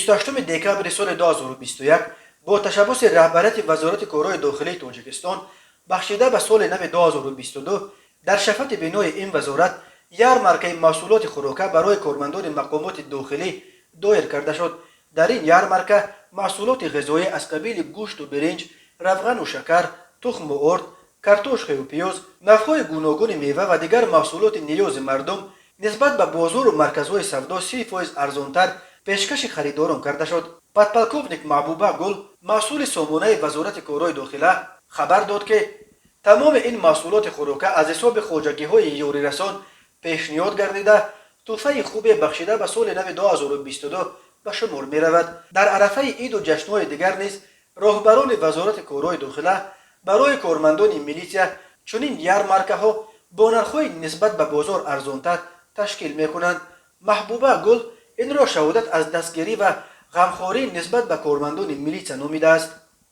28 декабри соли 2021 бо ташаббуси раҳбарияти Вазорати корҳои дохилии Тоҷикистон бахшида ба соли нави 2022 дар шафати бинои ин вазорат ярмаркаи маҳсулоти хӯрока барои кормандони мақомоти дохилӣ доир карда шуд. Дар ин ярмарка маҳсулоти ғизоӣ аз қабили гӯшту биринҷ, равғану шакар, тухму орд, картошкаю пиёз, навъҳои гуногуни мева ва дигар маҳсулоти ниёзи мардум нисбат ба бозору марказҳои савдо 30% арзонтар пешкаши харидорон карда шуд. Подполковник Маҳбуба Гул, масъули сомонаи Вазорати корҳои дохила, хабар дод, ки тамоми ин маҳсулоти хӯрока аз ҳисоби хоҷагиҳои ёрирасон пешниҳод гардида, тӯҳфаи хубе бахшида ба соли нави 2022 ба шумор меравад. Дар арафаи иду ҷашнҳои дигар низ роҳбарони Вазорати корҳои дохила барои кормандони милитсия чунин ярмаркаҳо бо нархҳои нисбат ба бозор арзонтар ташкил мекунанд. Маҳбуба Гул инро шаҳодат аз дастгирӣ ва ғамхорӣ нисбат ба кормандони милитсия номидааст.